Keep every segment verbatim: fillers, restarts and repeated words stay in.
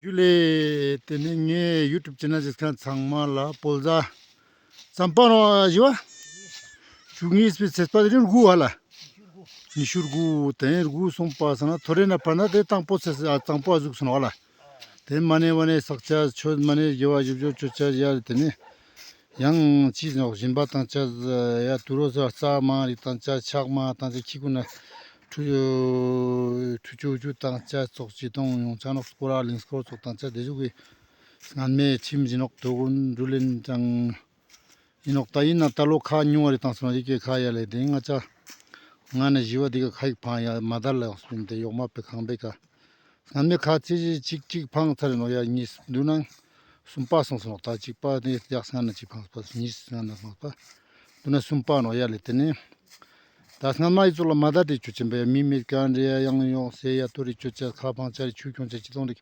ཇུ་ལེ། དེ་ནས་ངའི་ཡུ་ཊུབ་ཆེ་ནལ་གཟིགས་མཁན་ཚང་མ་ལ་བོད་ཟླ་རྩམ་པ་ནོ་ཡ་ཞུ་བ། བཅུ་གཉིས་པའི་ཚེས་པ་དེ་རིང་དགུ་ཧ་ལ། ཉི་ཤུ་དགུ་དེ་དགུ་སོང་པ་སང་ན་ཐོ་རེ་ན་ཕར་ན་དེ་དང་པོ་ཚེས་ཨ་དང་པོ་ཨ་ཟུག་སོང་ཧ་ལ། དེ་མ་ནེ་བ་ནེ་བསགས་ཆ་ཆོས་མ་ནེ་དགེ་བ་ཞིབ་འཇུག་ཆོས་ཆ་ཡ་དེ་ནས། ཡང་ཅི་ནོག་སྦྱིན་པ་བཏང་ཆ་ཡ་དུ་རོ་ས་རྩ་མང་རིགས་བཏང་ཆ་ཕྱག་མང་བཏང་ཆ་ཁྱི་ཀུན་ན་ཁྲུ་ཁྲུ་ཅུ་ཅུ་བཏང་ཆ་ཙོགས་ཅི་གཏོང་ཡོང་ཆ་ནོག་སྐོར་ར་ལིང་སྐོར་ཙོགས་བཏང་ཆ་དེ་ཟུག་གི་སྔན་མའི་ཁྲིམས་ཡིན་ནོག་དོ་ཀུན་འགྲུལ་ལེན་ཀྱང་ཡིན་ནོག་ད་ཡིན་ན་ད་ལོ་ཁ་ཉུང་བ་རིགས་བཏང་སོང་ཡི་གེ་ཁ་ཡ་ལེ་དེ་ང་ཆ་ང་ན་ཞི་བ་དེ་ག་ཁ་ཡིག་ཕང་ཡ་མ་དར་ལ་ཡོང་སྤིན་དེ་ཡོག་མ་པེ་ཁང་པེ་ཀ་སྔན་མའི་ཁ་ཚིག་གཅིག་གཅིག་ཕངས་ཚར་ནོག་ཡ། གཉིས་བསྡུ་ན་གསུམ་པ་སོང་སོང་ནོག་ད་གཅིག་པ་ནི་ཡག་སྔན་ན་གཅིག་ཕངས་པ་གཉིས་སྔན་ན་ཕངས་པ་བསྡུ་ན་གསུམ་པ་ནོག་ཡ་ལེ། དེ་ནས་ད་སྔན་མ་ཡི་ཚོགས་ལ་མ་ད་དེ་ཆུ་ཆེན་པོ་ཡ་མི་མེད་ཀ་འདྲེ་ཡ་ཡང་ཡོང་སེ་ཡ་ཐོ་རི་ཆུ་ཆ་ཁ་ཕང་ཆ་རི་ཆུ་ཁྱོང་ཆ་ཅི་ཐོང་རིག་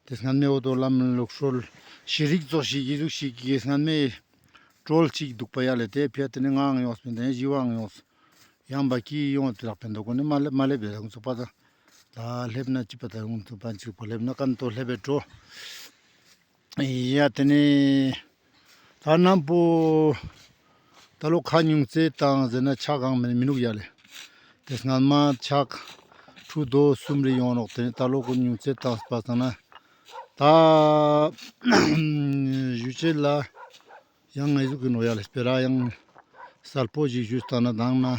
དེ་སྔན་མའི་འོ་དོ་ལམ་ལུགས་སྲོལ་ཤེས་རིག་ཚོགས་ཤིག་ཡི་ཟུག་ཤིག་གི་སྔན་མའི་ཀྲོལ་ཅིག་འདུག་པ་ཡ་ལེ། དེ་ཕྱི་དེ་ནས་ངའང་ཡོངས་པིན་དེ་ནས་ཞི་བའང་ཡོངས། ཡང་བ་ཀི་ཡོང་དེ་རག་པིན་དོ་ཀོ་ནི་མ་ལེབ་མ་ལེབ་བེ་རང་ཚོགས་པ་དང་ད་ལེབ་ན་ཅི་པ་ད་རུང་ཚོགས་པ་ཅིག་པ་ལེབ་ན་ཀམ་དོ་ལེབ་བེ་འགྲོ། ཡ་དེ་ནས་ད་ནམ་པོ་ད་ལོ་ཁ་ཉུང་ཚེ་དང་ཟེར་ན་ཆག་གང་མི་མི་ནུག་ཡ་ལེ། དེ་སྔན་མ་ཆག་ཁྲུ་དོ་གསུམ་རེ་ཡོང་ནོག་དེ་ནས་ད་ལོ་ཁོ་ཉུང་ཚེ་དང་སྤ་ཚང་ན་ད་ཞུ་ཆེད་ལ། ཡང་ང་ཟུག་གི་ནོ་ཡ་ལེ་སྤེ་ར་ཡང་གསལ་པོ་ཞིག་ཞུས་ལྟ་ན་དང་ན་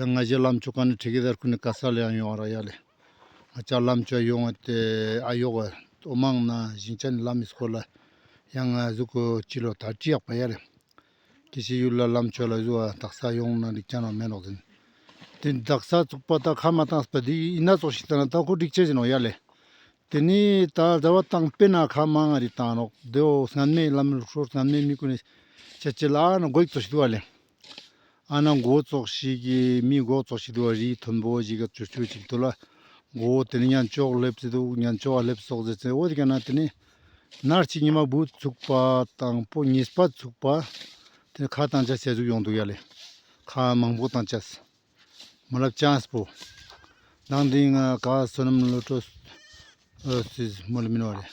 ཡང་ང་ཞེ་ལམ་ཆོ་ཀ་ནི་ཁྲི་གེ་དར་ཁུ་ནི་ཀ་ས་ལ་ཡང་ཡོང་ར་ཡ་ལེ། ང་ཅག་ལམ་ཆོ་ཡོང་བ་དེ་ཨ་ཡོག་འོ་མང་ན་ཞིང་ཆ་ནི་ལམ་མི་སྐོར་ལ་ཡང་ང་ཟུག་གི་ཅི་ལོ་ད་ཅི་ཡག་པ་ཡ་ལེ། དེ་ཕྱི་ཡུལ་ལ་ལམ་ཆོ་ལ་ཟུ་བ་དག་ས་ཡོང་ན་འགྲིག་ཅ་ནོ་མེ་ནོག་ཟིན། དེ་དག་ས་ཚུགས་པ་ད་ཁ་མ་བཏང་སྤ་དེ་ཡིན་ན་ཙོགས་ཤིག་ལྟ་ན་ད་ཁོ་འགྲིག་ཆེ་ཟིན་ནོ་ཡ་ལེ། དེ་ནི་ད་ཟླ་བ་དང་པོའི་ནང་ཁ་མང་ང་རི་བཏང་ནོག་དེའོ་སྔན་མའི་ལམ་ལུགས་སྲོལ་སྔན་མའི་མི་ཀུན་ནི་ཆ་ཆེ་ལ་ཨ་ན་མགོ་ཡིག་ཙོགས་ཤིག་འདུག་བ་ལེ། ཨ་ན་མགོ་ཙོགས་ཤིག་གི་མི་མགོ་ཙོགས་ཤིག་འདུག་བ་རི་མཐོན་པོ་ཞིག་ག་ཅུ་ཅུ་ཅིག་འདུག་ལ། མགོ་དེ་ནི་ཉན་ཅོག་ལེབ་ཙེ་འདུག་ཉན་ཅོག་ལེབ་སོག་ཟེར་ཙེ་འོ་དེ་ག་ན་དེ་ནི་ནར་ཅིག་ཉི་མ་བུ་ཚུགས་པ་དང་པོ་གཉིས་པ་ཚུགས་པ་དེ་ནི་ཁ་བཏང་ཆ་ཟེར་ཟུག་ཡོང་འདུག་ཡ་ལེ། ཁ་མང་པོ་བཏང་ཆ། མ་ལབ་ཅང་སྤོ། ནང་དེ་ང་ག་བསོད་ནམས་བློ་གྲོས་ཨ་སིས་མོལ་མིན་བ་རེད།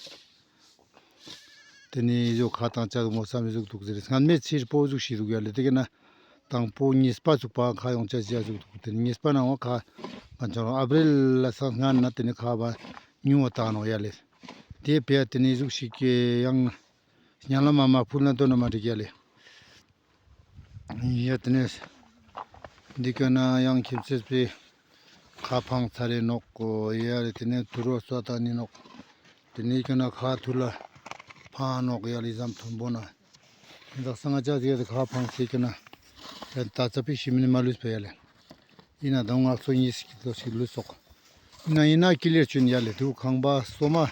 དེ་ནི་ཡོ་ཁ་བཏང་ཆ་མོ་བསམ་ཟུག་འདུག་ཟེར་སྔན་མའི་ཕྱིར་པོ་ཟུག་ཤི་འདུག་ཡ་ལེ། དེ་ག་ན་དང་པོ་གཉིས་པ་ཚུགས་པ་ཁ་ཡོང་ཆ་ཟེར་ཟུག་འདུག་དེ་ནི་གཉིས་པ་ནང་བ་ཁ་ང་ཆོ་ཨབ་རིལ་ལ་སང་སྔན་ན་དེ་ནི་ཁ་བ་ཉུང་བ་བཏང་ནོ་ཡ་ལེ། དེ་བས་དེ་ནི་ཟུག་ཤིག་གི་ཡང་ཉ་ལ་མ་མ་ཕུལ་ན་དོ་ན་མ་འགྲིག་ཡ་ལེ། ཡ་དེ་ནས་འདི་ཀ་ན་ཡང་ཁྱིམ་ཚེས་པའི་ཁ་ཕང་ཚར་རེ་ནོག་གོ་ཡ་རེ། དེ་ནས་དུ་རོ་སོ་ད་ནི་ནོག་དེ་ནས་ཀ་ན་ཁ་ཐུར་ལ་ཕང་ནོག་ཡ་ལེ་ཟམ་མཐོན་པོ་ན། ཡིན་ད་སང་ང་ཅག་དེ་ཁ་ཕང་ཚེ་ཀ་ན་ད་ཙ་པིག་ཤི་མི་ནི་མ་ལུས་པ་ཡ་ལེ། ཡིན་ན་དང་ང་ཚོ་གཉིས་ཀྱི་ལོ་ཞིག་ལུས་སོག་ཡིན་ན་ཡིན་ན་ཀི་ལེར་ཆུན་ཡ་ལེ་དུ་ཁང་པ་སོ་མ་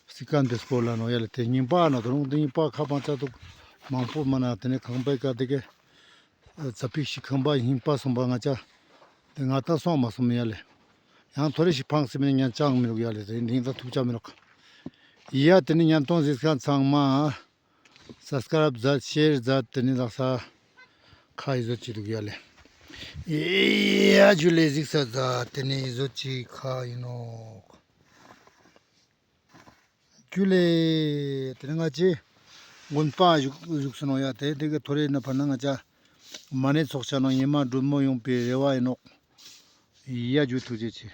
སི་ཀ་འདི་སྐོར་ལ་ནོ་ཡ་ལེ། དེ་རྙིང་པ་ན་དུ་རུང་དེ་རྙིང་པ་ཁ་པང་ཆ་དུ་མང་པོ་མ་ན་དེ་ནས་ཁང་པའི་ཀ་དེ་གེ་ཙ་པིག་ཤིག་ཁང་པ་རྙིང་པ་སོང་པ་ང་ཅག་དེ་ང་ད་སོང་མ་སོང་ཡ་ལེ། ཡང་ཐོ་རེ་ཞིག་ཕངས་སི་མི་ནི་ཉན་ཅང་མི་རུག་ཡ་ལེ། དེ་འདིང་ད་ཐུབ་ཅང་མི་རུག་ཡ། དེ་ནི་ཉན་ཐོང་གཟིགས་མཁན་ཚང་མ་སབ་སི་ཀ་རབ་མཛད་ཤེར་མཛད་དེ་ནི་ལགས་ས་ཁ་ཡི་བཟོ་ཅི་འདུག་ཡ་ལེ། ཡ་ཇུ་ལེ་གཟིགས་ས་མཛད་དེ་ནི་བཟོ་ཅི་ཁ་ཡིན་ནོག་ཇུ་ལེ། དེ་ནི་ང་ཅི་དགོན་པ་བཞུགས་བཞུགས་སུ་ནོ་ཡ། དེ་དེ་གི་ཐོ་རེ་ན་ཕར་ན་ང་ཅག་མ་ནེ་ཚོགས་ཆ་ནོ་ཉི་མ་འབྲུ་མོ་ཡོང་པའི་རེ་བ་ཡིན་ནོག་ཡ་ཇུ་ཐུགས་རྗེ་ཆེ།